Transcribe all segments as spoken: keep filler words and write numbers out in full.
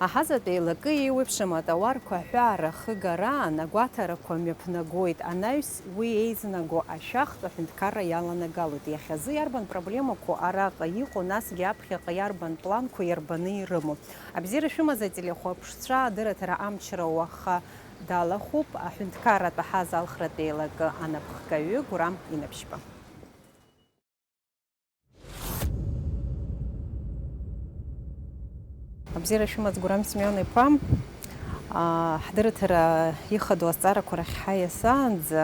Аҳазатә еилакы еиуеиԥшым атауарқәа аҳәаара ахыгараан агәаҭарақәа мҩаԥнагоит, анаҩс уи еизнаго ашәахтә аҳәынҭқарра иаланагалоит. Иахьазы иарбан проблемақәоу араҟа иҟоу, насгьы аԥхьаҟа иарбан планқәа иарбаны ирымоу? Абзиара шәымаз, ателехәаԥшцәа, адырраҭара амчра уаха далахәуп. Аҳәынҭқарратә аҳазалхратә еилакы анапхгаҩы Гурам Инаԥшьба. Абзиара шәымаз, Гурам Семион-иԥа. Аа, ҳдырраҭара ихадоу азҵаарақәа рахь ҳаиасаанӡа,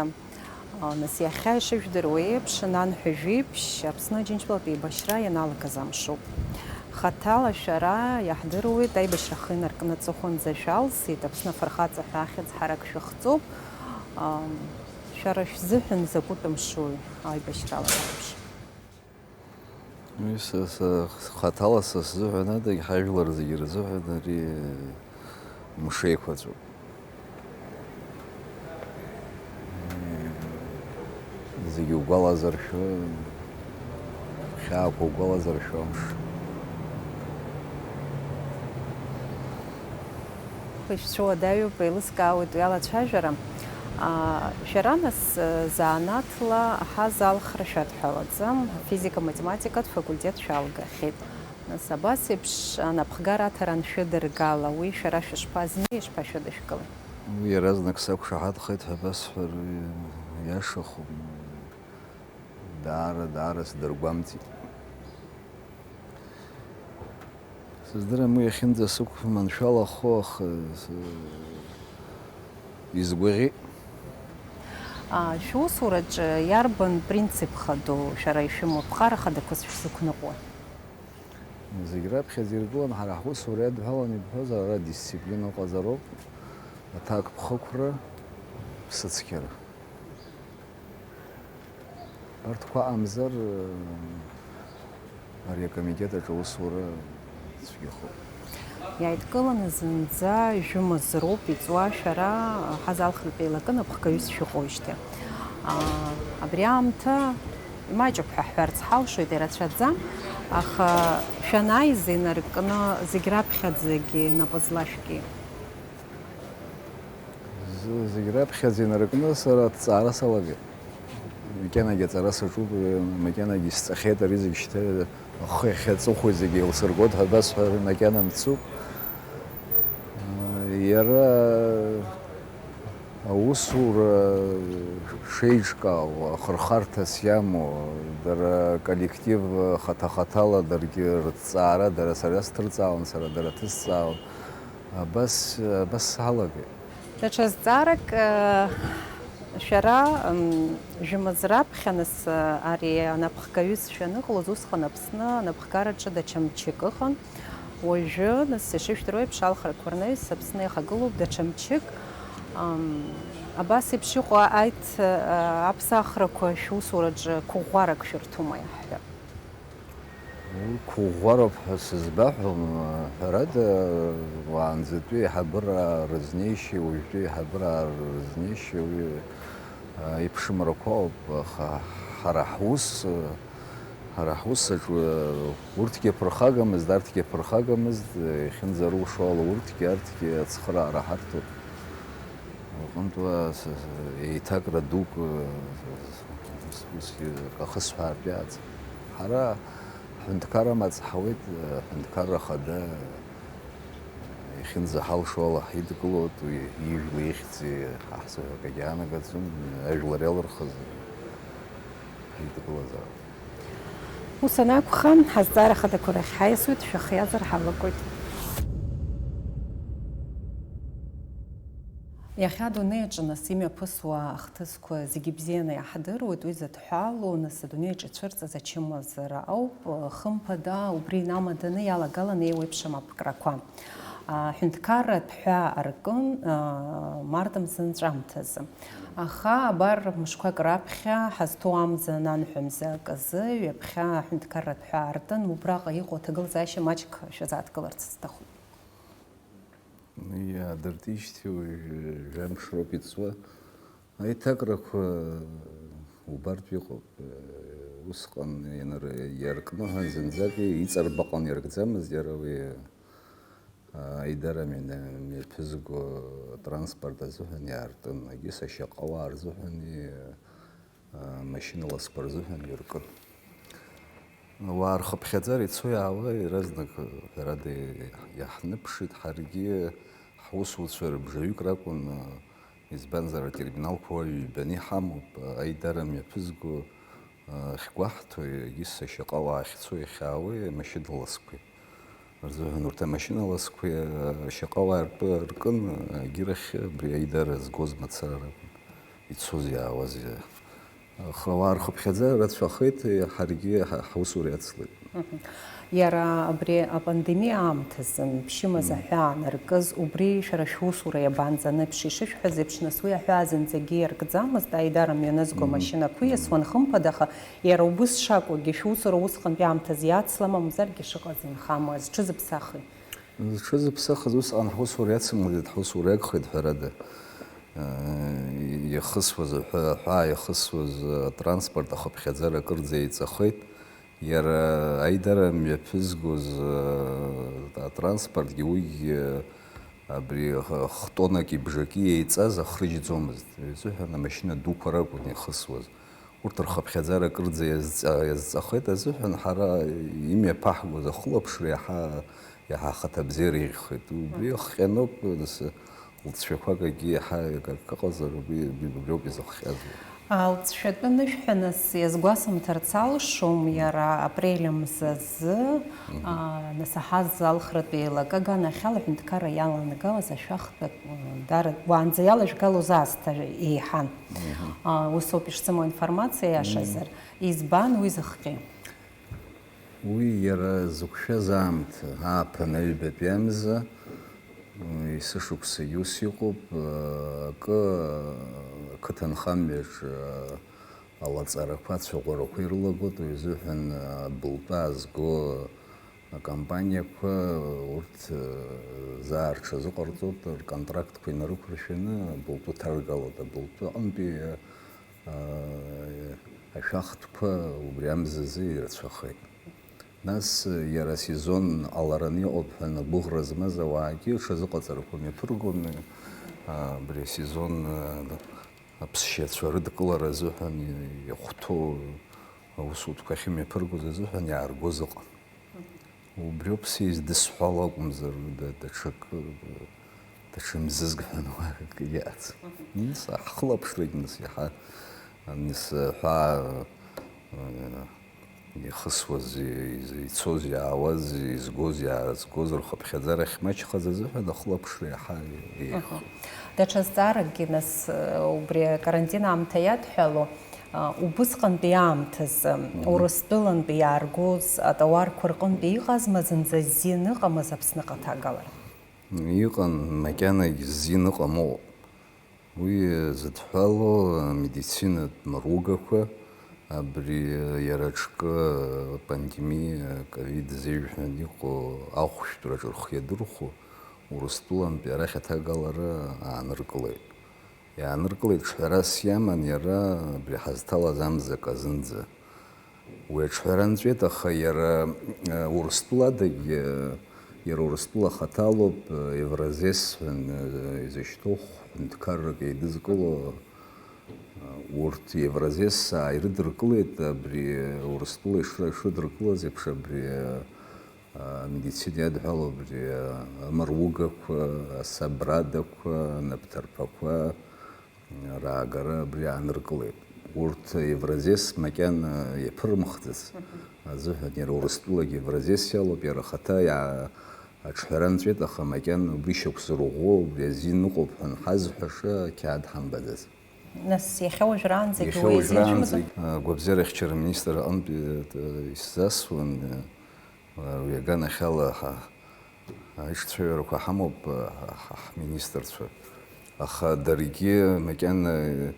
аа, нас иахьа ишыжәдыруа еиԥш, нанҳәа жәиԥшь Аԥсны Аџьынџьтәылатә еибашьра ианалагаз амшоуп. Хаҭала шәара иаҳдыруеит, аибашьра ахы инаркны аҵыхәанӡа шәалсит, Аԥсны афырхаҵа ҳәа ахьӡ ҳарак шәыхҵоуп. Ам, шәара шәзыҳәан закәытә мшуи аибашьрала иаарԥш? Уи са, са, хаҭала са сзыҳәан адагь, ҳажәлар зегьы рзыҳәан ари мшеиқәаҵәоуп. Зегьы угәалазыршәо, хьаақәа угәалазыршәо амш. Ишәцәуадаҩуп, еилыскаауеит уи алацәажәара. Аа, шәара, нас, заанаҭла аҳазалхра шәадҳәалаӡам, афизика-математикатә факультет шәалгахьеит. Нас, абас еиԥш анапхгара аҭара аншәыдыргала, уи шәара шәышԥазнеи, ишԥашәыдышәкылеи? Уи иаразнак сақәшаҳаҭхеит ҳәа басҳәар, уи иашахом. Даара, даара сдыргәамҵит. Сыздырам уи иахьынӡасықәманшәалахо, аха с-, изгәаӷьит. А, шәусураҿы иарбан принцип хаду шәара ишәымоу, аԥҟара хадақәа шәзықәныҟәо? Зегь раԥхьаӡа иргылан, ҳара ҳусура иадҳәалан ибҳәозар, ара дисциплина ыҟазароуп, аҭакԥхықәра, ԥсыцқьара. Арҭқәа амзар, ари акомитет аҿы аусура цәгьахоуп. Иааидкыланы зынӡа жәымз роуп иҵуа шәара, ҳазалхратә еилакы напхгаҩыс шәыҟоуижьҭеи. Аа, абри аамҭа имаҷуп ҳәа ҳҳәарц ҳалшоит, ирацәаӡам, аха шәанааиз инаркны зегь раԥхьаӡагьы напы злашәки? З-, зегь раԥхьаӡа инаркны сара аҭҵаара салагеит. Макьанагьы аҵара саҿуп, макьанагьы сҵахьеит ари зегь шьҭа, ахы иахьаҵыхәоу зегь еилсыргоит ҳәа басҳәар, макьана мцуп. Иара аусура шеиҿкаау, ахырхарҭас иамоу, дара коллектив хаҭа-хаҭала даргьы рыҭҵаара, дара сара сҭырҵаауан, сара дара ҭысҵаауан. Абас, абас салагеит. Даҽа зҵаарак, э, шәара, м, жәымз раԥхьа, нас, э, ари анапхгаҩыс шәаныҟалоз, усҟан Аԥсны анапхгараҿы даҽа мчык ыҟан. Уажәы, нас, ишышәдыруа еиԥш, алхрақәа рнаҩс Аԥсны иахагылоуп даҽа мчык. Ам, абас еиԥш иҟоу аит-, э, аԥсахрақәа шәусураҿы қәыӷәӷәарак шәырҭома, иаҳҳәап? Уи қәыӷәӷәароуп ҳәа сызбаҳәом, ҳәарада, уаанӡатәи аиҳабыра рызнеишьеи уажәтәи аиҳабыра рызнеишьеи уи, а, иԥшымрақәа ауп, аха ҳара ҳус, ҳара ҳус аҿы урҭгьы ԥырхагамызт, арҭгьы ԥырхагамызт, иахьынӡарылшо ала урҭгьы, арҭгьы ацхыраара ҳарҭоит. Уҟынтә уа с-, с-, еиҭакра дук, ус, усгьы ахысҳәаартә иааӡ. Ҳара ҳҳәынҭқарра амаҵ ҳауеит, аҳәынҭқарра ахада иахьынӡаҳалшо ала ҳидкылоит, уи ижәла ихьӡи ҳаҳзыҳәа акгьы аанагаӡом, ажәлар иалырхыз ҳидкылазаап. Ус анакәха, ҳазҵаара хадақәа рахь ҳаиасуеит, шәахиазар ҳалагоит. Иахьа адунеи аҿы нас имҩаԥысуа ахҭысқәа зегьы бзианы иаҳдыруеит, уи зыдҳәалоу нас адунеи аҿы ицәырҵыз ачымазара ауп, хымԥада, убри инамаданы иалагаланы еиуеиԥшым аԥкрақәа. Аҳәынҭқарратә ҳәаа аркын, аа, март мза нҵәамҭазы. Аха, абар, мышқәак раԥхьа ҳазҭоу амза ананҳәа мза аказы, ҩаԥхьа аҳәынҭқарратә ҳәаа артын, убраҟа иҟоу аҭагылазаашьа маҷк шәазааҭгыларц сҭахуп. Иаадыртижьҭеи уажә жәамш роуп иҵуа. Аиҭакрақәа убартә иҟоуп. Усҟан ианыр-, иаркны ҳәа зынӡак иҵарбаҟан иаркӡамызт иара уи. Аидара мҩа-, мҩаԥызго атранспорт азыҳәан иаартын, егьыс ашьаҟауаа рзыҳәани, амашьына ласқәа рзыҳәан иркын. Ауаа рхыԥхьаӡара ицо-иаауа иаразнак, ҳәарада, иаҳныԥшит, ҳаргьы ҳусуцәа рыбжаҩык ракәын, избанзар, атерминалқәа уа ҩбаны иҳамоуп, аидара мҩаԥызго, ахьгәаҳҭо, егьыс ашьаҟауаа ахьцо-иахьаауеи амашьына ласқәеи рзыҳәан, урҭ амашьына ласқәеи ашьаҟауаа ртәы аркын, егьирахь абри аидара згоз мацара ракәын ицоз-иаауаз. Аха ауаа рхыԥхьаӡара рацәахеит, ҳаргьы ҳа-, ҳусура иацлеит. Мгм. Иара абри апандемиа аамҭазы, ԥшьымаз Мгм. аҳәаа анаркыз, убри шәара шәусура иабанӡаныԥши? Ишышәҳәаз еиԥш, нас уи аҳәаа зынӡагьы иаркӡамызт, аидара мҩанызго Мгм. амашьынақәа Мгм. иасуан, хымԥада, аха иара убыс шакәугьы, шәусура усҟантәи аамҭазы иацлама, мамзаргьы шыҟаз инхама, зҽызыԥсахи? Зҽызыԥсахыз усҟан ҳусура иацымлеит, ҳусура иагхеит, ҳәарада. Иахысуаз аҳәа-, аҳәаа иахысуаз атранспорт ахыԥхьаӡара акырӡа еиҵахеит. Иара аидара мҩаԥызгоз атранспортгьы уигьы абри х-, хтоннаки бжаки еиҵаз ахрыжьӡомызт. Изыҳәан амашьына дуқәа ракәын иахысуаз. Урҭ рхыԥхьаӡара акырӡа иазҵа-, иазҵахеит азыҳәан, ҳара имҩаԥаҳгоз ахылаԥшра иаҳа, иаҳа ахаҭабзиара еиӷьхеит. Убри ахҟьаноуп, нас, лҵшәақәак акгьы иаҳа акы ыҟазар, убри, убри, убриоуп изыхҟьазуа. Алҵшәатәы анышәҳәа, нас, иазгәасымҭарц алшом, иара апрель мзазы, Мгм. а, нас аҳаз алхратә еилакы аганахьала аҳәынҭқарра иаланагалаз ашәахтә, м, дара уаанӡа иалажәгалоз аасҭа еиҳан. Мгм. А, усоуп ишсымоу аинформациа, иашазар. Мгм. Избан уи зыхҟьеи? Уи иара зықәшәаз аамҭа, ааԥын аҩбатәи амза, м, есышықәсагьы ус иҟоуп, э, акы, ақыҭанхамҩаҿ, э, алаҵарақәа, ацәаӷәарақәа ирылагоит, уи азыҳәан, э, абылтәы аазго акомпаниақәа урҭ, э, заа рҽазыҟарҵоит, рконтрактқәа инарықәыршәаны абылтәы ҭаргалоит, абылтәы аҟынтәи, э, ашәахтәқәа убри амзазы ирацәахеит. Нас иара асезон ҟалараны иҟоуп ҳәа агәыӷра змаз ауаагьы рҽазыҟаҵарақәа мҩаԥыргон, абри асезон аԥсшьацәа рыдкылара азыҳәан иахәҭоу аусутәқәа ахьымҩаԥыргоз азыҳәан иааргоз ыҟан. Убриоуп сеиз дысҳәало акәымзар, да-, даҽакы, даҽа мзызк ҳәа уа акы иац. Мгм. Нас ҳхылаԥшрагь, нас, иаҳа, нас, ҳәа, э, ихысуаз, из-, ицоз, иаауаз, изгоз, иаазгоз рхыԥхьаӡара ахьмаҷхаз азыҳәан ахылаԥшра иаҳа еиӷьхон. Мгм. Даҽа зҵааракгьы, нас, э, убри акарантин аамҭа иадҳәало, Убысҟантәи аамҭазы Урыстәылантәи иааргоз атауарқәа рҟынтәи иҟазма зынӡа ззин ыҟамыз Аԥсныҟа аҭагалара? Иҟан, макьанагь ззин ыҟамоуп. Уи зыдҳәалоу амедицинатә мыругақәа, абри иара аҽкы апандемиа, ковид зеижә ҳәа иҟоу ахәшәтәраҿы рхы иадырхәо, Урыстәылантәи арахь аҭагалара ааныркылеит. Иааныркылеит, ҽҳәарас иаман иара абри ҳазҭалаз амза казынӡа. Уи аҽҳәара нҵәеит, аха иара, э, Урыстәыладагь, э, иара Урыстәыла ахаҭа лоуп, э, Евразес ҳәа, э, изышьҭоу ҳәынҭқаррак еидызкыло, э, урҭ Евразес ааирыдыркылеит, абри Урыстәыла ишра-, ишрыдыркылаз еиԥш абри, э, Амедицина иадҳәалоуп, амыругақәа, асабрадақәа, анапҭарԥақәа раагара абри ааныркылеит. Урҭ Евразес макьана иаԥырымхӡац азыҳәан, иара Урыстәылагьы Евразес иалоуп, иара ахаҭа иа-, аҿҳәара нҵәеит, аха макьана убри шьақәзырӷәӷәо, убри азин ыҟоуп ҳәа анҳазҳәаша ақьаад ҳамбаӡац. Нас иахьа уажәраанӡагьы Иахьа уи азин уажәраанӡагь, шәымаӡам? А, гәабзиара ахьчара аминистр аҟынтәи, а, исзасуан, а, уи аганахьала ҳа-, аиҿцәажәарақәа ҳамоуп, а, ҳа-, ҳминистрцәа. Аха даргьы макьана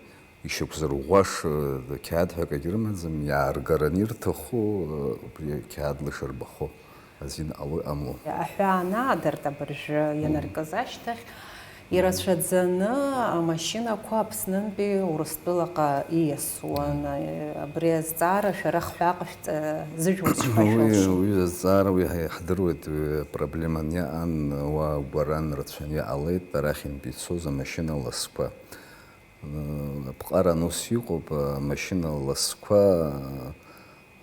ишьақәзырӷәӷәаша, а, қьаад ҳәа акагьы рымаӡам, иааргараны ирҭаху, а, убри ақьаад лашарбахо азин ало-, амоу. Аҳәаа анаадырт абыржәы Мгм. ианаркыз ашьҭахь, Ирацәаӡаны амашьынақәа Аԥснынтәи Урыстәылаҟа ииасуан. Абри азҵаара шәара хҳәаа ҟашәҵа-, зыжәуа шәҳәашәа Уи, алшоит. Уи азҵаара уи ҳа-, иаҳдыруеит, уи проблеманы иаан, уа гәаран рацәаны иҟалеит, арахьынтә ицоз амашьына ласқәа. Аԥҟаран ус иҟоуп, амашьына ласқәа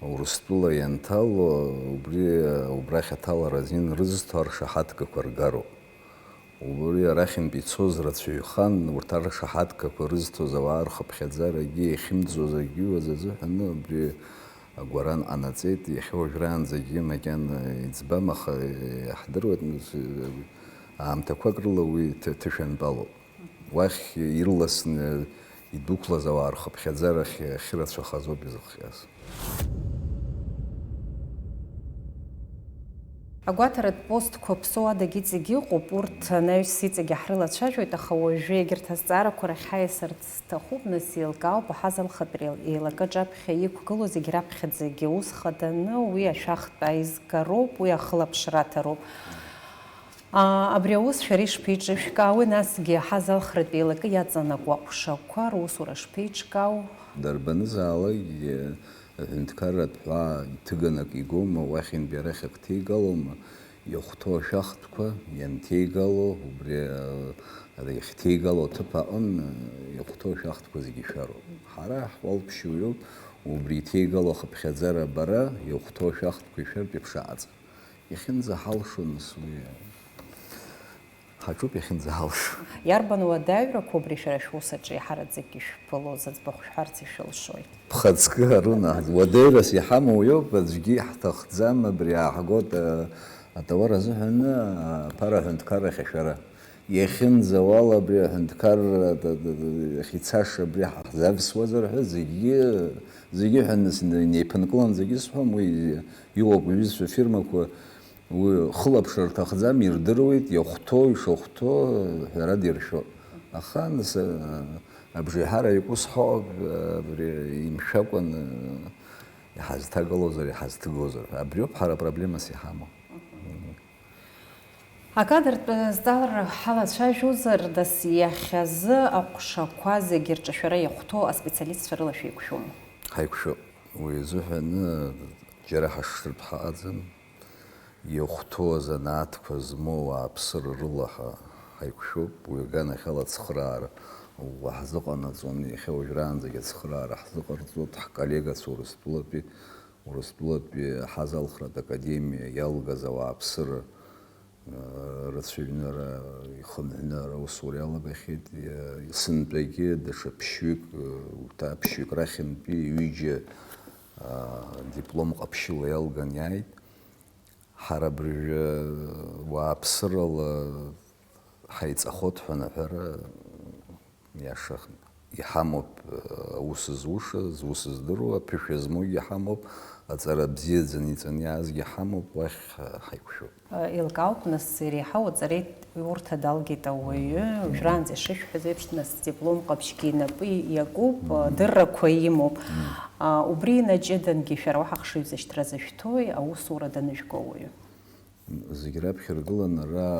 Урыстәыла ианҭало, убри, убрахь аҭалара азин рызҭо аршаҳаҭгақәа ргароуп. Убри арахьынтә ицоз рацәаҩхан, урҭ аршаҳаҭгақәа рызҭоз ауаа рхыԥхьаӡарагьы, иахьымӡоз агьиуаз азыҳәаны убри агәаран ҟанаҵеит, иахьа уажәраанӡагьы макьана иӡбам, аха иаҳдыруеит, нас, аамҭақәак рыла уи ҭ-, ҭышәантәалоуп. Уахь ирласны идәықәлаз ауаа рхыԥхьаӡара ахь-, ахьырацәахаз ауп изыхҟьаз. Агәаҭаратә постқәа Ԥсоу адагьы иҵегь ыҟоуп, урҭ анаҩс иҵегьы ҳрылацәажәоит, аха уажәы егьырҭ азҵаарақәа рахь ҳаиасырц сҭахуп, нас еилкаауп, аҳазалхатәра еил-, еилакаҿ аԥхьа иқәгылоу зегь раԥхьаӡагьы ус хаданы уи ашәахтә аизгароуп, уи ахылаԥшра аҭароуп. А, абри аус шәара ишԥеиҿышәкаауеи, насгьы аҳазалхратә еилакы иаҵанакуа аҟәшақәа русура шԥеиҿкаау? Дарбанызаалакгьы аҳәынҭқарратә ҳәаа иҭыганы акы игома, уахьынтәи арахь акы ҭеигалома, иахәҭоу ашәахтәқәа ианҭеигало, убри, а, иахьҭеигало аҭыԥ аҟын, а, иахәҭоу ашәахтәқәа зегьы шәароуп. Ҳара ҳуалԥшьа уиоуп, убри иҭеигало ахыԥхьаӡара абара, иахәҭоу ашәахтәқәа ишәартә еиԥш аҟаҵара. Иахьынӡаҳалшо, нас, уи ҳаҿуп, иахьынӡаҳалшо. Иарбан уадаҩрақәоу абри шәара шәус аҿы еиҳараӡакгьы шәԥыло, зыӡбахә шәҳәарц ишәылшои? Бхаҵкы, Аруна, уадаҩрас иҳамоу иоуп, аӡәгьы иаҳҭахӡам, абри ааҳгоит, а, атауар азыҳәан, а, аԥара аҳәынҭқаррахь ашәара. Иахьынӡауала абри аҳәынҭқарра, а, а, а, ахь ицаша абри ҳзавсуазар ҳәа зегьы, зегьы ҳәа нас инеиԥынкылан зегьы сҳәом, уи иҟоуп уҩызцәа фирмақәа, уи хылаԥшра рҭахӡам, ирдыруеит, иахәҭоу, ишахәҭоу, ҳәарада иршәоит. Аха нас, а, абжеиҳараҩык ус ҳәоуп, абри имшәакәан, а, иҳазҭагалозар, иҳазҭыгозар ҳәа. Абриоуп ҳара апроблемас иҳамоу. Акадртә зҵаарала ҳалацәажәозар, нас иахьазы аҟәшақәа зегьы рҿы шәара иахәҭоу аспециалистцәа рыла шәеиқәшәома? Ҳаиқәшәоуп. Уи азыҳәаны џьара ҳашшыртә ҳаҟаӡам. Иахәҭоу азанааҭқәа змоу ауааԥсыра рыла ҳа-, ҳаиқәшәоуп. Уи аганахьала ацхыраара уаҳзыҟанаҵон, иахьа уажәраанӡагь ацхыраара ҳзыҟарҵоит. Ҳколлегацәа Урыстәылатәи Урыстәылатәи аҳазалхратә академиа иалгаз ауааԥсыра, э, рацәаҩны ара ихынҳәны ара аусура иалагахьеит. Э, сынтәагьы даҽа ԥшьҩык, э, урҭ аԥшьҩык рахьынтәи ҩыџьа, а, диплом ҟаԥшьыла иалган иааит. Ҳара абыржәы уааԥсырала ҳаиҵахоит ҳәа анаҳәара, иаша иҳамоуп, аус зуша, зус здыруа, аԥышәа змоугьы ҳамоуп, аҵара бзиаӡаны иҵаны иаазгьы ҳамоуп, уахь ҳаиқәшәоуп. Еилкаауп, нас, иреиҳау аҵареи урҭ адалгеит ауаҩы, уажәраанӡа ишышәҳәаз еиԥш, нас, диплом ҟаԥшьгьы инапы иакуп, дыррақәа имоуп. Мм. А, убри инаҷыдангьы шәара уаҳа ахшыҩзышьҭра зышәҭои, аусура даныжәго ауаҩы? Зегь раԥхьа иргыланы ара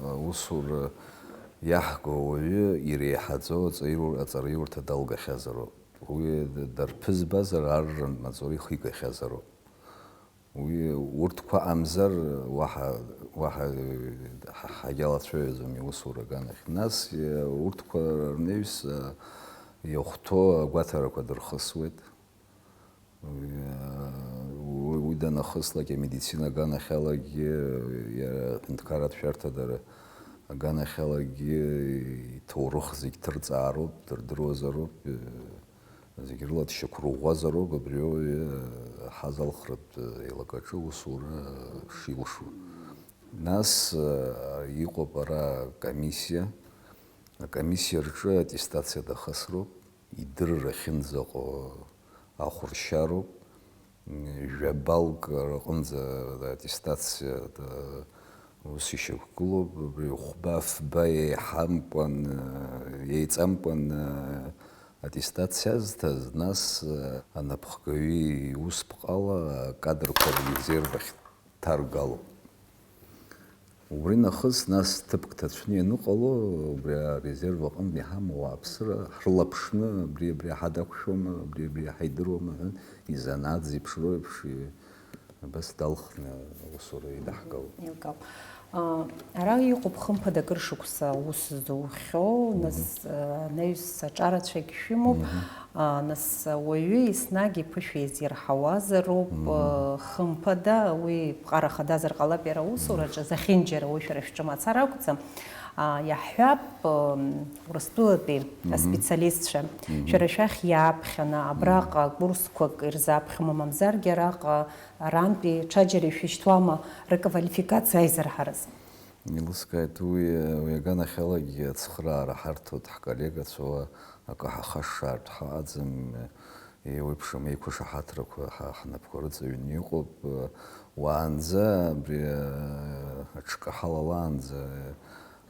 аусура иаҳго ауаҩы иреиҳаӡоу аҵаиур-, аҵараиурҭа далгахьазароуп. Уи дарԥызбазар, аррантә маҵура ихигахьазароуп. Уи урҭқәа амзар уаҳа, уаҳа ҳа-, ҳагьалацәажәаӡом иусура аганахь. Нас, урҭқәа рнаҩс, иахәҭоу агәаҭарақәа дырхысуеит. Уи, уи данахыслак, амедицина аганахьалагьы, иара аҳәынҭқарратә шәарҭадара аганахьалагьы иҭоурых зегь ҭырҵаароуп, дырдыруазароуп, зегь рыла дшьақәырӷәӷәазароуп абри ауаҩы аҳазалхратә еилакаҿы усура шилшо. Нас, а, иҟоуп ара комиссиа, акомиссиа рҿы аттестациа дахысроуп. Идырра ахьынӡаҟоу ахәыршьароуп. Жәа балк рҟынӡа аттестациа, ус ишьақәгылоуп, абри хәба-фба еиҳамкәан, еиҵамкәан аттестациа азҭаз, нас анапхгаҩы иусԥҟала акадрқәа ррезерв ахь дҭаргалоуп. Убри нахыс, нас, ҭыԥк ҭацәны ианыҟало, убри арезерв аҟынтә иҳамоу ауааԥсыра ҳрылаԥшны, абри, абри иаҳа дақәшәома, абри, абри иаҳа идыруама ҳәа, изанааҭ зеиԥшроу еиԥш, и-, абас далхны аусура идаҳгалоит. Еилкаауп. А, ара иҟоуп, хымԥада, акыр шықәса аус зухьоу, нас, а, анаҩс аҿарацәагь шәымоуп. А, нас, уаҩы еснагь иԥышәа еизирҳауазароуп, а, хымԥада, уи ԥҟара хадазар ҟалап иара аусураҿы, зехьынџьара уи шәара шәҿы мацара акәӡам. А, иаҳҳәап, м, Урыстәылатәи аспециалистцәа, шәара шәахь иааԥхьаны, абраҟа курсқәак ирзааԥхьома, мамзаргьы араҟа арантәи ҽаџьара ишәышьҭуама рыквалификациа аизырҳаразы? Илыскааит, уи, уи аганахьалагьы ацхыраара ҳарҭоит ҳколлегацәа, уа акы ҳахашшаартә ҳаҟаӡам, еиуеиԥшым еиқәышаҳаҭрақәа ҳа-, ҳнапқәа рыҵаҩны иҟоуп. Уаанӡа абри, аҽкы ҳалалаанӡа,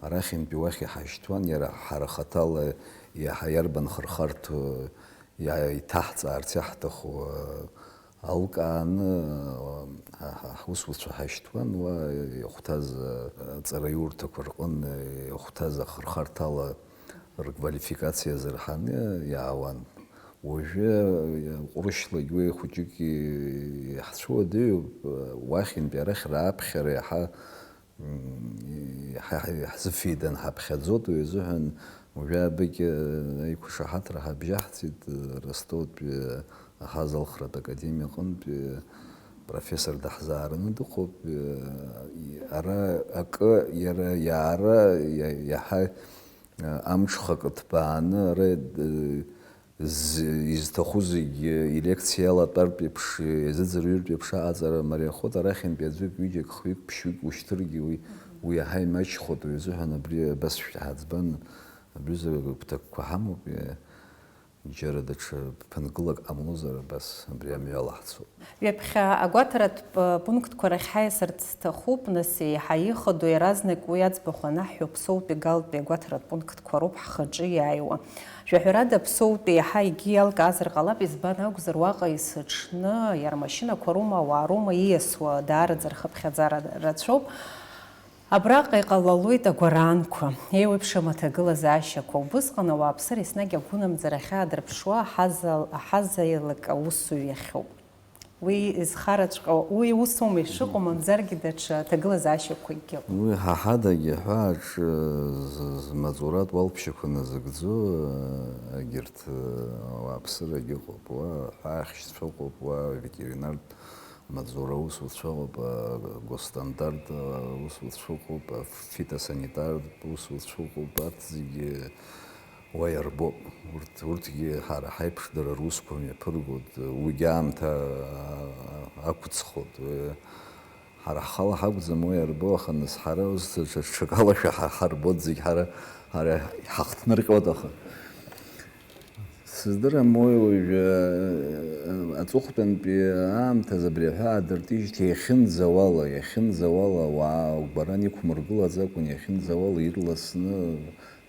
арахьынтәи уахь иҳашьҭуан, иара ҳара хаҭала иаҳа иарбан хырхарҭоу, иа-, иҭаҳҵаарц иаҳҭаху, алкааны, ҳа-, ҳа-, ҳусуцәа ҳашьҭуан, уа иахәҭаз, аҵараиурҭақәа рҟын иахәҭаз ахырхарҭала рквалификациа азырҳаны иаауан. Уажәы ҟәрышьлагь уи хәыҷык иаҳцәуадаҩуп, уахьынтәи арахь рааԥхьара иаҳа М, иҳа-, иаҳзыфеидан, ҳаԥхьаӡоит, уи азыҳәан уажәы абыкь аиқәшаҳаҭра ҳабжьаҳцеит, Ростовтәи аҳазалхратә академиа аҟынтәи профессор даҳзаараны дыҟоуп. Ара акы, иара иаара иа-, иаҳа амҽхак ҭбааны ара, з-, изҭаху зегьы илекциа иалатәартә еиԥш, иазыӡырҩыртә еиԥш аҟаҵара мариахоит, арахьынтәи аӡәык, ҩыџьак, хҩык, ԥшьҩык ушьҭыргьы уи, уи иаҳа имаҷхоит, уи азыҳәан абри абас шәҳаӡбан, абри зегь агәҭакқәа ҳамоуп, џьара даҽа ԥынгылак ҟамлозар, абас абри амҩа алаҳцоуп. Ҩаԥхьа агәаҭаратә пунктқәа рахь ҳаиасырц сҭахуп, нас, еиҳа ихадоу, иаразнак уи аӡбахә анаҳҳәо, Ԥсоутәи Галтәи агәаҭаратә пунктқәа роуп ҳхаҿы иааиуа. Жәаҳәарада, Ԥсоутәи еиҳа егьи иалкаазар ҟалап, избан акәзар, уаҟа есыҽны, иара машьынақәа роума, ауаа роума ииасуа, даараӡа рхыԥхьаӡара рацәоуп. Абраҟа иҟалалоит агәараанқәа, еиуеиԥшым аҭагылазаашьақәа. Убысҟан ауааԥсыра еснагь агәынамӡара ахьаадырԥшуа аҳаза-, аҳазаилак аусуҩ иахьоуп. Уи изхараҵәҟьо, уи усоума ишыҟоу, мамзаргьы даҽа ҭагылазаашьақәакгьы ыҟоуп. Уи ҳа ҳадагьы аҳәааҿы з-, змаҵуратә уалԥшьақәа назыгӡо, егьырҭ, ауааԥсырагьы ыҟоуп, уа аҳәаахьшьцәа ыҟоуп, уа ветеринартә маҵзура аусуцәа ыҟоуп, агосстандарт аусуцәа ыҟоуп, афитосанитартә усуцәа ыҟоуп, арҭ зегьы уа иарбоуп. Урҭ, урҭгьы ҳара ҳаиԥш дара русқәа мҩаԥыргоит, уигьы аамҭа ақәыӡхоит. Ҳара ҳхала ҳакәӡам уа иарбоу, аха нас ҳара ус ҽа-, ҽакала шәа-, ҳа-, ҳарбоит зегь, ҳара, ҳара иҳахҭнырҟьоит, аха. Сыздырам уи уажәы, э, аҵыхәтәантәи аамҭазы абри аҳәаа дыртижьҭеи иахьынӡауала, иахьынӡауала ауаа гәаран иқәмыргылаӡакәан, иахьынӡауала ирласны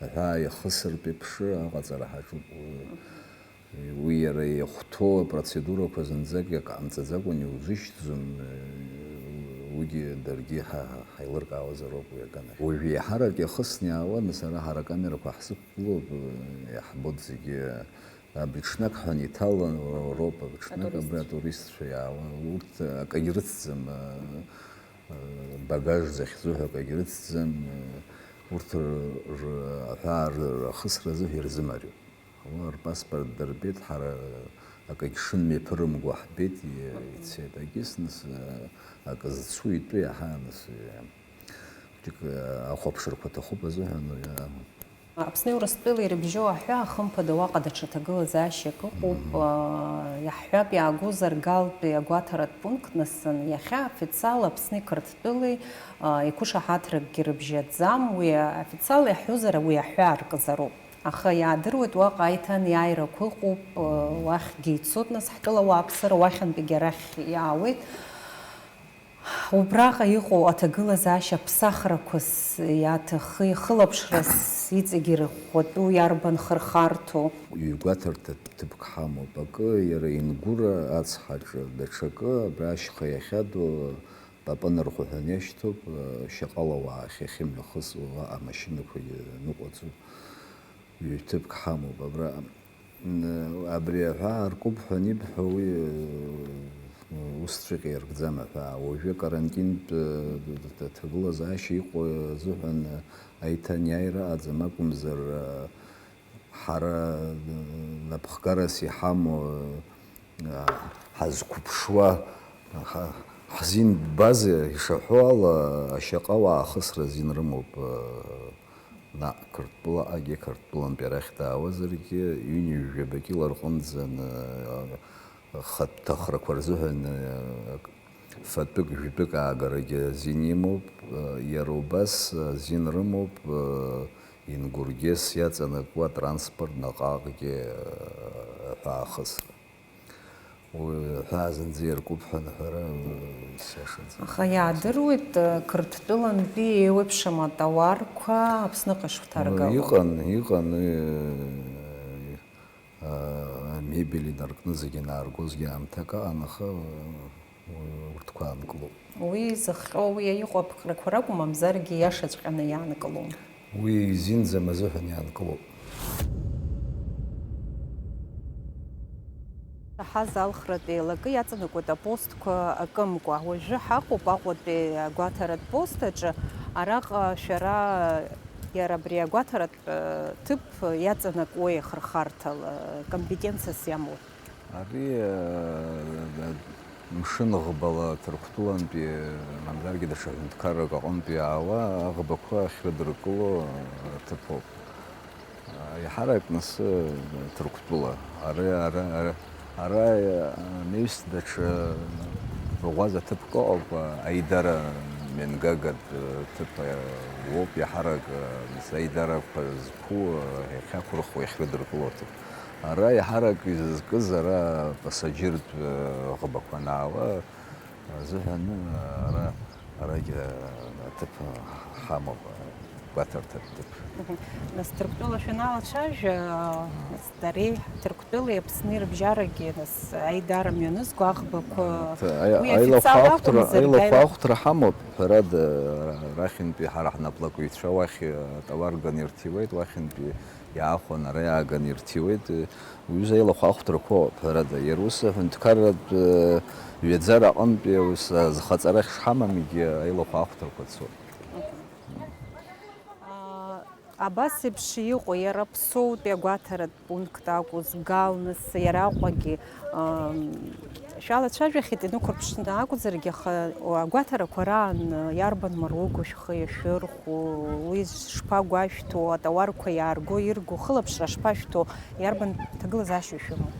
аҳәаа иахысыртә еиԥш аҟаҵара ҳаҿуп. Уи иара иахәҭоу апроцедурақәа зынӡак иҟамҵаӡакәан иузышьҭӡом, э, уигьы даргьы ҳа-, ҳаилыркаауазароуп уи аганахь. Уажәы еиҳарак иахысны иаауан, нас ара ҳара акамерақәа ҳзықәгылоуп, э, иаҳбоит зегьы. Абри ҽнак ҳәа иҭалан роуп, абри ҽнак абри атуристцәа иаауа, урҭ акагь рыцӡам, а, а, багаж захьӡу ҳәа акагь рыцӡам, урҭ р-, р-, аҳәаа р-, рахысра азыҳәа ирзымариоуп. Уа рпаспорт дырбеит, ҳара акагь шымҩаԥырымго ҳбеит, и-, ицеит. Агьыс нас, а, акы зцу итәы иаҳа нас, и-, хәыҷык, а, ахәаԥшрақәа аҭахуп азыҳәан, уи, а, Аԥсни Урыстәылеи ирыбжьоу аҳәаа, хымԥада, уаҟа даҽа ҭагылазаашьак ыҟоуп. Мгм. Иаҳҳәап, иаагозар, Галтәи агәаҭаратә пункт насын, иахьа официал Аԥсни Қырҭтәылеи иқәшаҳаҭракгьы рыбжьаӡам. Уи официал иаҳҳәозар, уи аҳәаа аркызароуп. Аха иаадыруеит, уаҟа аиҭанеиааирақәа ыҟоуп, уахьгьы ицоит, нас, ҳтәыла ауааԥсыра уахьынтәигьы арахь иаауеит. Убраҟа иҟоу аҭагылазаашьа ԥсахрақәас иаҭахи, хылаԥшрас иҵегьы ирӷәӷәатәу иарбан хырхарҭоу? Ҩгәаҭарҭа ҭыԥк ҳамоуп, акы иара Ингәыра ацҳаҿы, даҽакы абра ашьха иахьадоу Папа нархәаҳәаны иашьҭоуп, шьаҟала уаахь иахьымҩахысуа, уаҟа амашьынақәагьы ныҟәаӡоуп. Ҩ-ҭыԥк ҳамоуп абра. Н-, абри аҳәаа аркуп ҳәа анибҳәо, уи, ус цәыҟьа иаркӡам аҳәаа. Уажәы акарантинтә, ҭагылазаашьа иҟоу азыҳәан аиҭаниааира аӡам акәымзар, ҳара напхгарас иҳамоу, ҳазқәыԥшуа, ҳа-, ҳзин ббаз ишаҳәо ала, ашьаҟа уаахысра азин рымоуп, наҟ Қырҭтәылаҟагьы, Қырҭтәылантәи арахь даауазаргьы, ҩынҩажәаба кьыла рҟынӡа, ны-, хатә ҭахрақәа рзыҳәан, фатәык, жәтәык аагарагьы азин имоуп, иара убас азин рымоуп, Ингургес иаҵанакуа атранспорт наҟ-ааҟгьы аҳәаахысра. Уи аҳәаа зынӡа иаркуп ҳәа аныҳәара сиашаӡам. Аха иаадыруеит, Қырҭтәылантәи еиуеиԥшым атауарқәа Аԥсныҟа ишыхҭаргало. Иҟан, иҟан, уи, амебель инаркны зегьы анааргозгьы аамҭак аҟан, аха, уи, урҭқәа аанкылоуп. Уи зыхҟьо уи иҟоу аԥҟарақәа ракәым, мамзаргьы иашаҵәҟьаны иаанкылом. Уи изинӡам азыҳәан иаанкылоуп. Ҳазалхратә еилакы иаҵанакуеит апостқәа акымкәа. Уажәы ҳаҟоуп Аҟәатәи агәаҭаратә пост аҿы. Араҟа шәара иара абри агәаҭаратә, э, ҭыԥ иаҵанакуеи ахырхарҭала, компетенциас иамоу? Ари, э, мшын ӷбала Ҭырқәтәылантәи, мамзаргьы даҽа ҳәынҭқаррак аҟынтәи иаауа аӷбақәа ахьрыдыркыло аҭыԥоуп. Иаҳарак нас Ҭырқәтәыла. Ара, ара, ара, ара, анаҩс даҽа ӷәӷәаза ҭыԥк ыҟоуп, Аидара Менгагатә ҭыԥ уоуп, иаҳарак, нас, аидарақәа зқәу, иахьақәырхуа, иахьрыдыркыло аҭыԥ. Ара иаҳарак изызкыз ара пассажьыртә ӷбақәа анаауа азыҳәан ара, арагь аҭыԥ ҳамоуп, гәаҭарҭатә ҭыԥ. Мгм. Нас Ҭырқәтәыла шәаналацәажәа, нас дареи Ҭырқәтәылеи Аԥсни рыбжьарагьы, нас аидара мҩанызго аӷбақәа, Т-, аи-, уи аилахәа официал ахәҭра, акәымзаргьы, аилахәа аила- ахәҭра ҳамоуп, ҳәарада, арахьынтәи ҳара ҳнаплакҩцәа уахь атауар ганы ирҭиуеит, уахьынтәи иаахәаны ара иааганы ирҭиуеит. Уҩыза аилахәа ахәҭрақәа ыҟоуп, ҳәарада, иара ус аҳәынҭқарратә, э, ҩаӡара аҟынтәи ус азхаҵара ахьшҳамамгьы аилахәа ахәҭрақәа цоит. А, абас еиԥш иҟоу, иара Ԥсоутәи агәаҭаратә пункт акәыз, Галнас, иара Аҟәагьы, ам, шәалацәажәахьеит, инықәырԥшны акәзаргьы, аха агәаҭарақәа раан иарбан маругу шәхы иашәырхәо, уи шԥагәашәҭо, атауарқәа иаарго, ирго, хылаԥшра шԥашәҭо, иарбан ҭагылазаашьа шәымоу?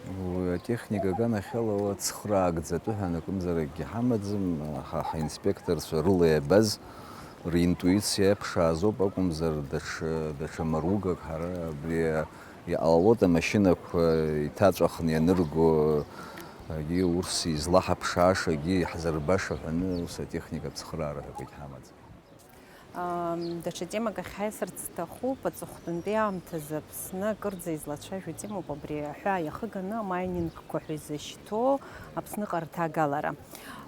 Уи атехника аганахьала уа цхыраагӡатәы ҳәа акымзаракгьы ҳамаӡам, ҳа, ҳаинспекторцәа рыла иабаз ринтуициа иаԥшаазоуп акәымзар, даҽа, даҽа маругак ҳара абри иҟалалоит, амашьынақәа иҭаҵәахны ианырго, егьи урҭ излаҳаԥшаашагьы иаҳзырбаша ҳәаны ус атехника ацхыраара ҳәа акгьы ҳамаӡам. Ам, даҽа темак ахь ҳаиасырц сҭахуп. Аҵыхәтәантәи аамҭазы Аԥсны акырӡа излацәажәо темоуп абри аҳәаа иахыганы амайнингқәа ҳәа изышьҭоу Аԥсныҟа рҭагалара.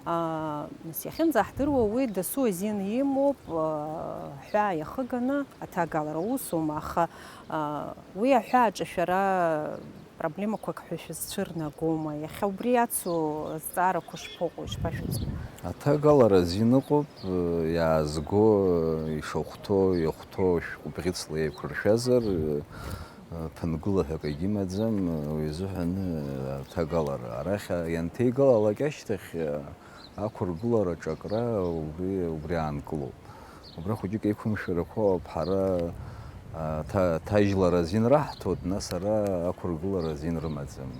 А, нас иахьынӡаҳдыруа уи дасу азин имоуп, а, аҳәаа иахыганы аҭагалара усума, аха, а, уи аҳәаа аҿы шәара проблемақәак ҳәа шәызцәырнагома? Иахьа убри иацу азҵаарақәа шԥаҟоу, ишԥашәыӡбо? Аҭагалара азин ыҟоуп, иаазго, ишахәҭоу, иахәҭоу шәҟәы бӷьыцла еиқәыршәазар, ԥынгыла ҳәа акгьы имаӡам, уи азыҳәан аҭагалара. Арахь ианҭеигалалак ашьҭахь, ақәыргылара аҿакра убри, убри аанкылоуп. Убра хәыҷык еиқәымшәарақәа ыҟоуп, ҳара, а, ҭа-, ҭажьлара азин раҳҭоит, нас ара ақәыргылара азин рымаӡам.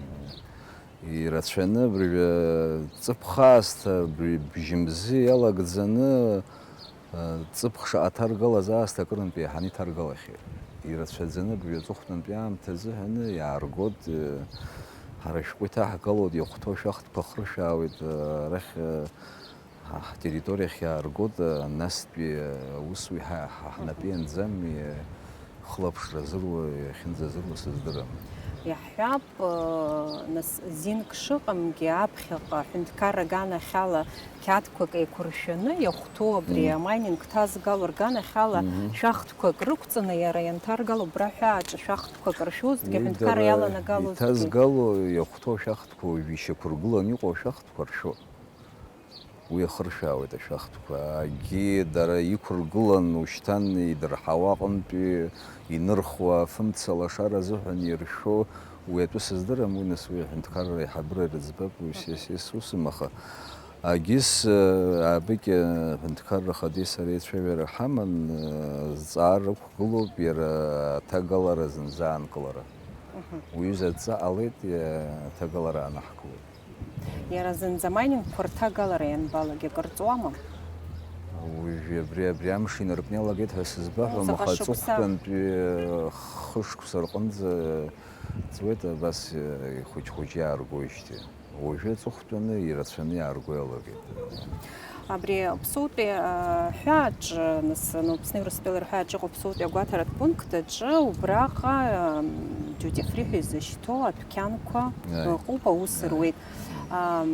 Ирацәаны абыржәы ҵыԥх аасҭа, абри бжьымзи иалагӡаны, а, ҵыԥх шаҟа ҭаргалаз аасҭа акырынтә еиҳаны иҭаргалахьеит. Ирацәаӡаны абыржәы аҵыхәтәантәи аамҭа азыҳәаны иааргоит, э, ҳара шәҟәы иҭаҳгалоит, иахәҭоу шәахтәқәа хыршәаауеит, э, арахь, э, Ҳа, ҳтерриториахь иааргоит, э, настәи, э, аусуи ҳа, ҳа, ҳнапы ианӡам, э, хылаԥшра зыруа, иахьынӡазыруа сыздырам. Иаҳҳәап, нас, зинк шыҟамгьы, аԥхьаҟа аҳәынҭқарра аганахьала қьаадқәак еиқәыршәаны иахәҭоу абри Мм. амайнинг ҭазгало рганахьала Мгм. шәахтәқәак рықәҵаны иара ианҭаргало, убра ҳәааҿы шәахтәқәак ршәозҭгьы, Уи аҳәынҭқарра дара иаланагалозҭгьы. иҭазгало иахәҭоу ашәахтәқәа уажәы ишьақәыргыланы иҟоу ашәахтәқәа ршәоит. Уи иахыршәаауеит ашәахтәқәа. Агьи дара иқәыргылан ушьҭан идырҳауа аҟынтәи инырхуа афымца лашара азыҳәан иршәо уи атәы сыздырам, уи нас уи аҳәынҭқарра аиҳабыра ирыӡбап, уи сес, сес усым, аха агьыс, э, абыкь, э, аҳәынҭқарра ахади сареи ацәажәара ҳаман, э, зҵаара ықәгылоуп иара аҭагалара зынӡа аанкылара. Мгм. Уҩыза адҵа ҟалеит, э, аҭагалара аанаҳкылоит. Иара зынӡа амайнингқәа рҭагалара ианбалак, акыр ҵуама? Уажәы абри, абри амш инаркны иалагеит ҳәа сызбаҳәом, Заҟа аха шықәса? Аҵыхәтәантәи хышықәса рҟынӡа ҵуеит, абас ихәыҷ-хәыҷы иааргоижьҭеи. Уажәы аҵыхәтәаны ирацәаны иаарго иалагеит. Абри Аԥсуатәи, а, ҳәааҿы, нас, ну, Аԥсни Урыстәылеи рҳәааҿы иҟоу Аԥсуатәи агәаҭаратә пункт аҿы убраҟа, ам, duty free ҳәа изышьҭоу адәқьанқәа Аи. ыҟоуп, аус Аи. руеит. Ам,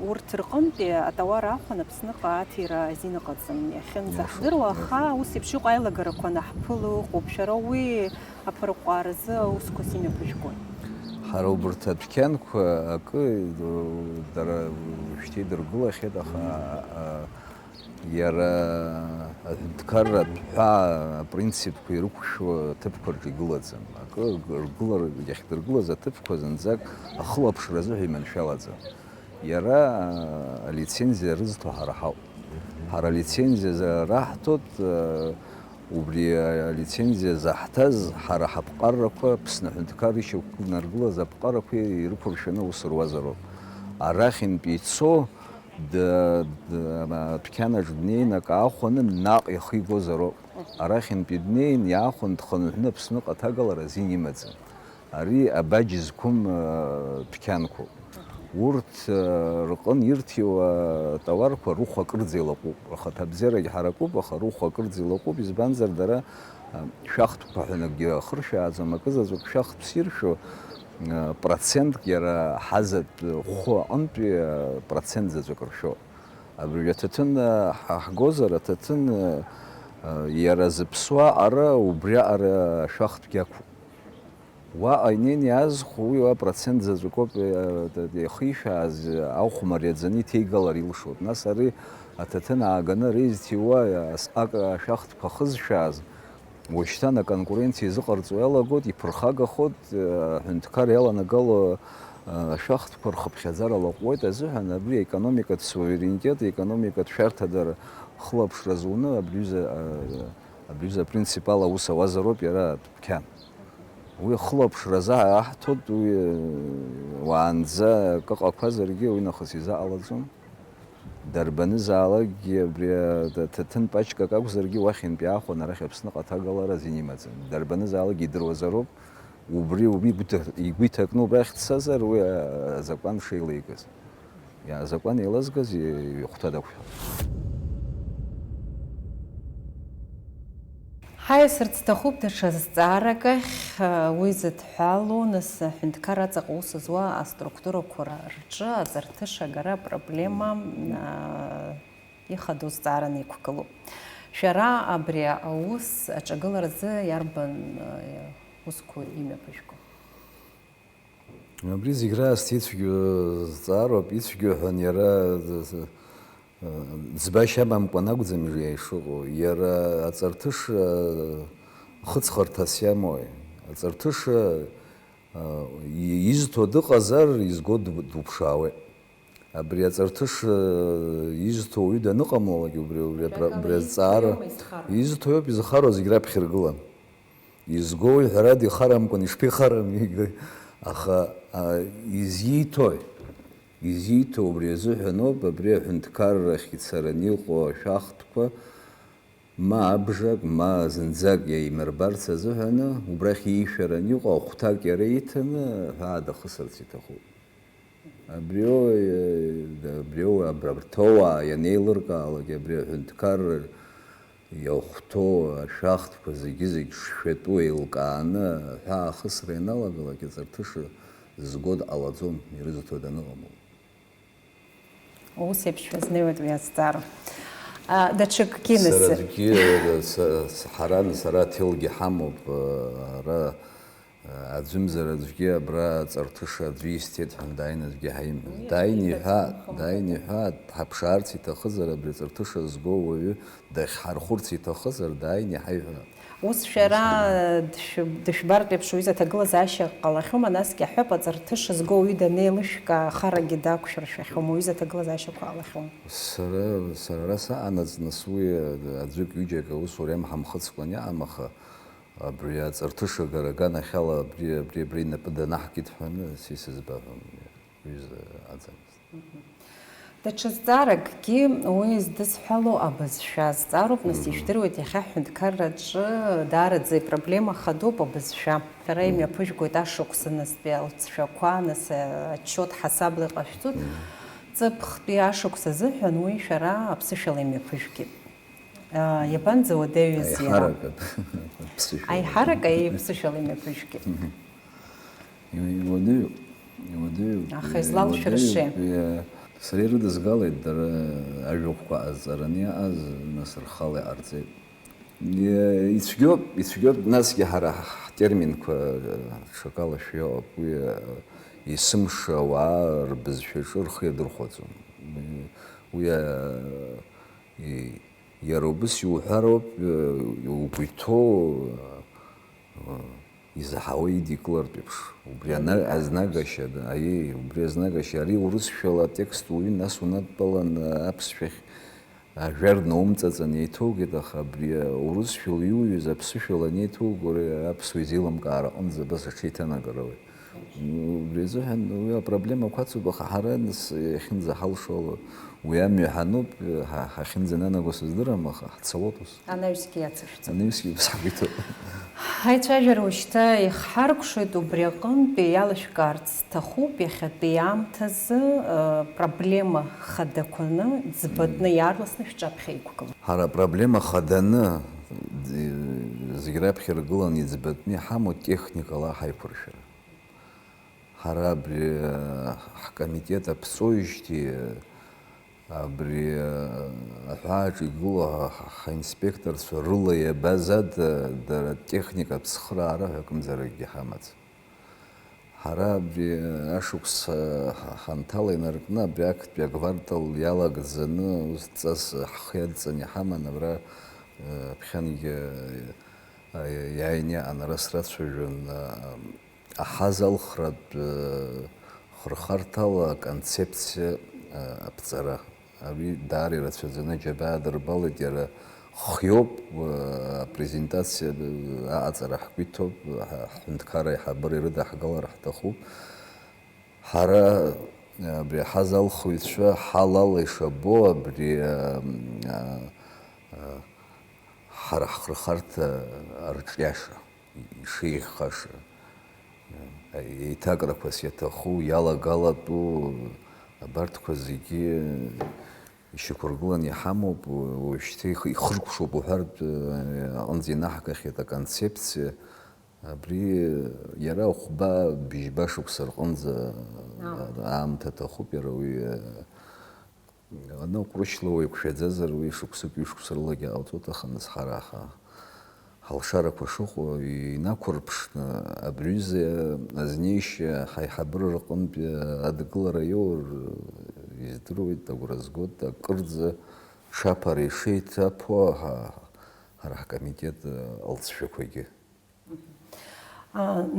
урҭ рҟынтәи атауар аахәан Аԥсныҟа аҭира азин ыҟаӡам. Иахьынӡаҳдыруа, Иашоуп, аха иашоуп. ус еиԥш иҟоу аилагарақәа анаҳԥыло ыҟоуп. Шәара уи аԥырҟәааразы аусқәа имҩаԥыжәгои? Ҳара убарҭ адәқьанқәа акы, дара уажәшьҭа идыргылахьеит, аха, а, иара аҳәынҭқарратә ҳәаа апринципқәа ирықәшәо аҭыԥқәа рҿы игылаӡам. Акы ргылар, иахьдыргылаз аҭыԥқәа зынӡак ахылаԥшра азыҳәа иманшәалаӡам. Иара, а, алицензиа рызҭо ҳара ҳауп. Ҳара алицензиа за-, раҳҭоит, а, убри алицензиа заҳҭаз ҳара ҳаԥҟаррақәа Аԥсны аҳәынҭқар ишьақәнаргылаз аԥҟарақәа ирықәыршәаны аус руазароуп. Арахьынтә ицо, д-, д-, адәқьанаҿ днеины акы аахәаны наҟ ихигозароуп. Арахьынтәи днеин, иаахәан дхынҳәны Аԥсныҟа аҭагалара азин имаӡам. Ари абаџь зқәым, э, дәқьанқәоуп. Урҭ, э, рҟын ирҭиуа атауарқәа рыхә акырӡа илаҟәуп. Рхаҭабзиарагь ҳаракуп, аха рыхә акырӡа илаҟәуп, избанзар дара, э, шәахтәқәа ҳәа акгьы ахыршәааӡом, акызаҵәык шәахтәс иршәу, э, процентк иара ҳазатә хәы аҟынтәи, э, процент заҵәык ршәоуп. Абри аҭаҭын, э, ҳа-, ҳгозар, аҭаҭын, э, э, иара зыԥсуа аҟара убриаҟара ашәахтәгьы ақәуп. Уаҟа инеины иаазхәо уи уа процент заҵәыкоуп, э, т-, ихишәааз, э, ахә мариаӡаны иҭеигалар илшоит. Нас ари аҭаҭын ааганы ари изҭиуа, э, ас-, акы ашәахтәқәа ахызшәааз, уашьҭан аконкуренциа изыҟарҵо иалагоит, иԥырхагахоит, э, аҳәынҭқар иаланагало, э, ашәахтәқәа рхыԥхьаӡара лаҟәуеит азыҳәан, абри аекономикатә суверенитет, аекономикатә шәарҭадара хылаԥшра зуны абри ҩыза, э, абри ҩыза апринцип ала аус ауазароуп иара адәқьан. Уи ахылаԥшра азаҳаҳҭоит, уи, уаанӡа акы ҟақәазаргьы, уи нахыс изаҟалаӡом. Дарбанызаалакгьы абри аҭаҭын пачкак акәзаргьы, уахьынтә иаахәаны арахь Аԥсныҟа аҭагалара азин имаӡам. Дарбанызаалакгьы идыруазароуп, убри уи игәы иҭа-, игәы иҭакны убрахь дцазар, уи, а, азакәан шеилеигаз. Иа-, азакәан еилазгаз и-, ихәҭа дақәшәом. Ҳаиасырц сҭахуп даҽа зҵаарак ахь, уи зыдҳәалоу, нас, аҳәынҭқар аҵаҟа аус зуа аструктурақәа рҿы аҵарҭыша агара апроблема, а, ихадоу зҵаараны иқәгылоуп. Шәара абри аус аҿагыларазы иарбан, а, усқәа имҩаԥыжәго? Абри зегь раасҭа ицәгьоу зҵаароуп, ицәгьоу ҳәа иара, э, ӡбашьа амамкәан акәӡам ишыҟоу. Иара аҵарҭыша, э, хыҵхырҭас иамои? Аҵарҭыша, э, и-, изҭо дыҟазар, изго ду-, дуԥшаауеит. Абри аҵарҭыша, э, изҭо уаҩы даныҟамлалак, убри, убри апра-, убри азҵаара изҭо иоуп изхароу, зегь раԥхьа иргылан. Изгои, ҳәарада, ихарамкәан ишԥихарами, игои. Аха, а, изиҭои? Изиҭо убри азыҳәаноуп, абри аҳәынҭқаррахь ицараны иҟоу ашәахтәқәа, ма абжак, ма зынӡак иаимырбарц азыҳәаны, убрахь иишәараны иҟоу ахәҭак иара иҭаны, ҳәаа дахысырц иҭахуп. Абриоуи, абриоуи абра-, абарҭоуаа ианеилыркаалак, абри аҳәынҭқарра Иахәҭоу ашәахтәқәа зегьы-зегь шшәатәу еилкааны аҳәаа ахысра ианалагалак, аҵарҭыша зго дҟалаӡом, ирызҭо даныҟамло. Ус еиԥш шәазнеиуеит уи азҵаара. А, даҽакгьы нас. Сара аӡәгьы, са, са, ҳара, сара аҭелгьы ҳамоуп, ара, аӡәымзар аӡәгьы абра аҵарҭыша аӡәы исҭеит ҳәа дааины аӡәгьы ҳаимҳәац. Уи Дааины аӡәгьы иҳәа, дацәымхо дааины иҳәа, ҳаԥшаарц иҭахызар абри аҵарҭыша зго уаҩы дахьҳархәырц иҭахызар, дааины иҳаиҳәа. Ус шәара дшәы-, дышәбартә еиԥш уҩыза аҭагылазаашьа ҟалахьоума, насгьы аҳәап, аҵарҭыша зго уаҩы данеилышәка, ахарагьы дақәшәыршәахьоума, уҩыза аҭагылазаашьақәа ҟалахьоума? Сара, сара ара саҟанаҵ, нас уи аӡәык-ҩыџьак аусура иамҳамхыцкәан иаҟам, аха абри аҵарҭыша агара аганахьала абри, абри, абри инапы данаҳкит ҳәаны са исызбаҳәом, уҩыза аӡамызт. Даҽа зҵааракгьы уи здысҳәало абызшәа зҵаароуп, нас ижәдыруеит, иахьа ҳҳәынҭқарраҿы даараӡа ипроблема хадоуп абызшәа. Шәара имҩаԥыжәгоит ашықәса, настәи алҵшәақәа, нас, э, отчет ҳасабла иҟашәҵоит. Ҵыԥхтәи ашықәс азыҳәан уи шәара аԥсышәала имҩаԥыжәгеит. Иабанӡа уадаҩыз иара? Аиҳарак аԥсышәала. Аиҳарак аиԥсышәала имҩаԥыжәгеит. Иуадаҩуп, иуадаҩуп. Аха излалшәыршеи? Сара ирыдызгалеит дара ажәахәқәа ҟазҵараны иааз, нас рхала иҟарҵеит. Ицәгьоуп, ицәгьоуп, насгьы ҳара ҳтерминқәа ҽакала шәиоуп, уи есымша ауаа рбызшәаҿы рхы иадырхәаӡом. Уи, уи, Иара убас иуҳәароуп, э, угәы иҭоу, э, изаҳауа идикылартә еиԥш. Убри ана-, азнагашьа, да, аиеи, убри азнагашьа. Ари урысшәала атекст уҩын, нас унадтәалан, э, аԥсшәахь ажәар наумҵаҵан еиҭоугеит, аха абри, э, урысшәала иуҩыз аԥсышәала анеиҭоуго, ари аԥсуа изеилымкаара аҟынӡа абас аҽеиҭанагара ауеит. Убри азыҳәан уи апроблемақәа ацуп, аха ҳара нас иахьынӡаҳалшо ала уи амҩа ҳануп, ҳа-, ҳахьынӡананаго сыздырам, аха ҳцалоит ус. Анаҩсгьы иацышәҵа. Анаҩсгьы ус ҳгәы иҭоуп. Ҳаицәажәара уажәшьҭа ихҳаркәшоит, убри аҟынтәи иалышәкаарц сҭахуп, иахьатәи аамҭазы, э, проблема хадақәаны, ӡбатәны иаарласны шәҿаԥхьа иқәгылоуп. Ҳара апроблема хаданы, д-, зегь раԥхьа иргыланы иӡбатәны иҳамоу техникала ҳаиқәыршәара. Ҳара абри, э, ҳкомитет аԥҵоижьҭеи, э, абри, э, аҳәааҿ игылоу ҳа-, ҳаинспекторцәа рыла иабаз ада, дара техникатә цхыраара ҳәа акымзаракгьы ҳамаӡам. Ҳара абри, э, ашықәс, э, ҳа-, ҳанҭала инаркны абри актәи аквартал иалагӡаны ус ҵас ҳхы иадҵаны иҳаман, абра, э, ԥхьангьы, э, иааины иаан ара срацәажәон, э, Аҳазалхратә, э, хырхарҭала аконцепциа, э, аԥҵара. Ари даара ирацәаӡаны аџьабаа адырбалеит, иара хиоуп, э, апрезентациа, э, аҟаҵара ҳгәы иҭоуп, ҳа-, ҳҳәынҭқарра аиҳабыра ирыдаҳгалар ҳҭахуп. Ҳара, э, абри аҳазалхыҩцәа ҳалала ишабо абри, э, э, э, ҳара ҳхырхарҭа арҿиаша. Ишеиӷьхаша, еиҭакрақәас иаҭаху, иалагалатәу абарҭқәа зегьы ишьақәыргыланы иҳамоуп, уажәшьҭа ихы-, ихыркәшоуп уҳәартә аҟынӡа инаҳгахьеит аконцепциа. Абри иара хәба, быжьба шықәса рҟынӡа Аамҭа. аамҭа аҭахуп, иара уи Аныҟәрышьла уеиқәшәаӡазар, уи шықәсык, ҩышықәса рылагьы ҟалҵоит, аха нас ҳара ҳа-, ҳалшарақәа шыҟоу инақәырԥшны, абри аҩыза азнеишьа ҳаиҳабыра рҟынтәи адгылара иоур, издыруеит, агәра згоит, акырӡа ҽаԥара ишеиҭаԥо ҳа-, ҳара ҳкомитет алҵшәақәагьы.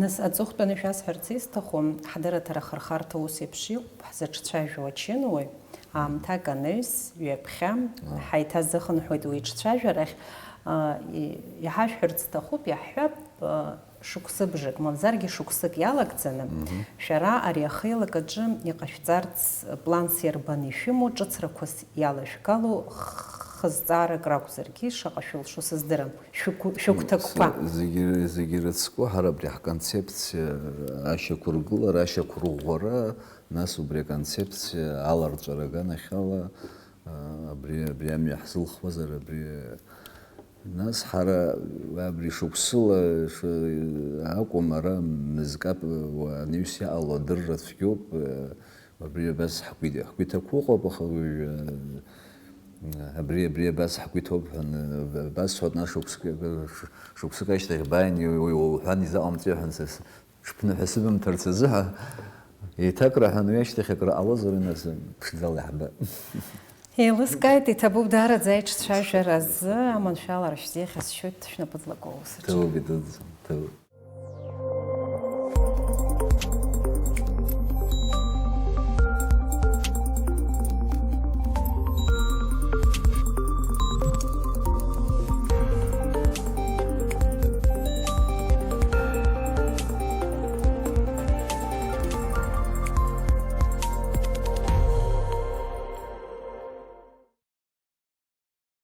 Нас аҵыхәтәаны шәасҳәарц исҭаху, ҳдырраҭара ахырхарҭа ус еиԥш иҟоуп, ҳзыҿцәажәо ачынуаҩ, аамҭак анаҩс, ҩаԥхьа, ҳаиҭазыхынҳәуеит уи иҿцәажәарахь. Иҳашәҳәарц сҭахуп, иаҳҳәап, шықәсыбжак, мамзаргьы шықәсык иалагӡаны, шәара ари ахеилак аҿы иҟашәҵарц планс иарбан ишәымоу, ҿыцрақәас иалашәгалоу хызҵаарак ракәзаргьы, шаҟа шәылшо сыздырам. Шәыгәҭакқәа. Зегьы, зегьы ирыцку, ҳара абри ҳконцепциа ашьақәыргылара, ашьақәырӷәӷәара, нас убри аконцепциа аларҵәара аганахьала, абри, абри амҩа ҳзылхуазар, абри Нас ҳара абри шықәсыла ш-, акәым, ара мызкы ап-, уа-, анаҩс иҟало адырра цәгьоуп, э, абри абас ҳгәи-, ҳгәы иҭақәыҟоуп, аха уажәы, э, абри, абри абас ҳгәы иҭоуп ҳәа, э, абас ҳәа, нас шықәсык, ш-, шықәсык ашьҭахь бааин, уи, уи уҳәан, изаҟамҵеи ҳәа, са с-, ҽԥныҳәа сыбымҭарц азыҳәа, еиҭакра ҳәа, уи ашьҭахь акры ҟалозар, нас ԥшӡала иаҳбап. Еилыскааит, иҭабуп даараӡа аиҿцәажәара азы, аманшәалара шәзеиӷьасшьоит, шәнапы длаку аус аҿы. Ҭабуп, идуӡӡан, ҭабуп.